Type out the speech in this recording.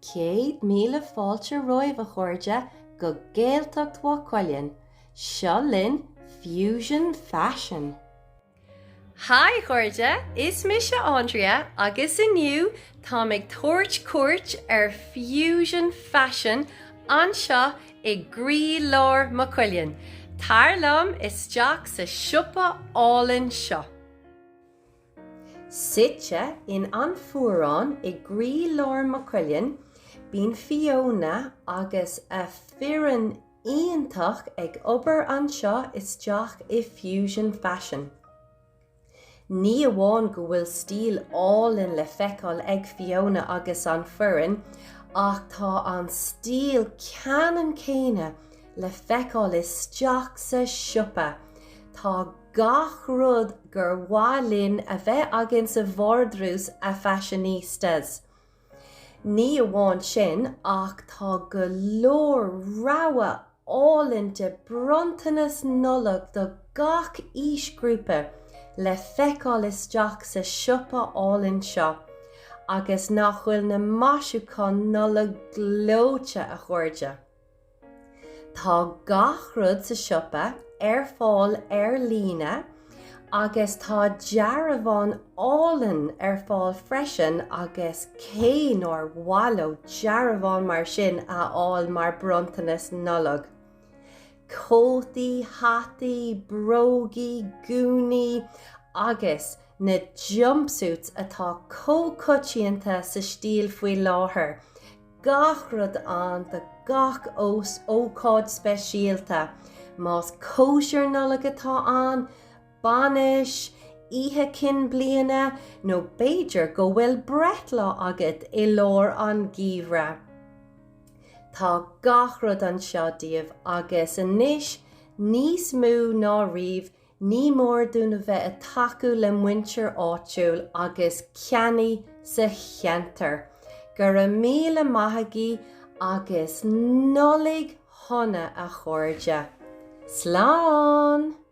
100,000 fáilte romhaibh a chairde go Gaeltacht Mhaigh Cuilinn. Seo linn Fusion Fashion! Hi a chairde, is mise Andrea agus inniu táim ag tabhairt cuairt ar Fusion Fashion anseo i gcroílár Maigh Cuilinn. Tar liom isteach sa siopa álainn seo. Suite in An Fuarán i gcroílár Maigh Cuilinn, bíonn Fiona agus a foireann iontach ag obair anseo isteach i Fusion Fashion. Ní amháin go bhfuil stíl álainn le feiceáil ag Fiona agus an foireann ach tá an stíl ceannann céanna le feiceáil isteach sa siopa. Tá gach rud gur mhaith linn a bheith againn sa vardrús a fashionistas. Ní amháin sin ach tá go leor rogha álainn de bronntanas Nollag do gach aoisghrúpa le feiceáil isteach sa siopa álainn seo agus nach bhfuil na maisiúcháin Nollag gleoite a chairde! Tá gach rud sa siopa ar fáil ar líne agus tá dearbháin álainn ar fáil freisin agus cé nár mhaith leo dearbhán mar sin a fháil mar bronntanas Nollag? Cótaí, hataí, brógaí, gúnaí agus na jumpsuits atá chomh coitianta sa stíl faoi láthair. Gach rud ann do gach ócáid speisialta, más cóisir Nollag atá ann, bainis, oíche cinn bliana nó b'fhéidir go bhfuil breithlá agat i lár an gheimhridh. Tá gach rud anseo daoibh agus anois níos mó ná riamh Ní mór dúinn a bheith ag tacú le muintir áitiúil agus ceannaigh sa cheantar. Go raibh míle maith agaibh agus Nollaig Shona a chairde. Slán!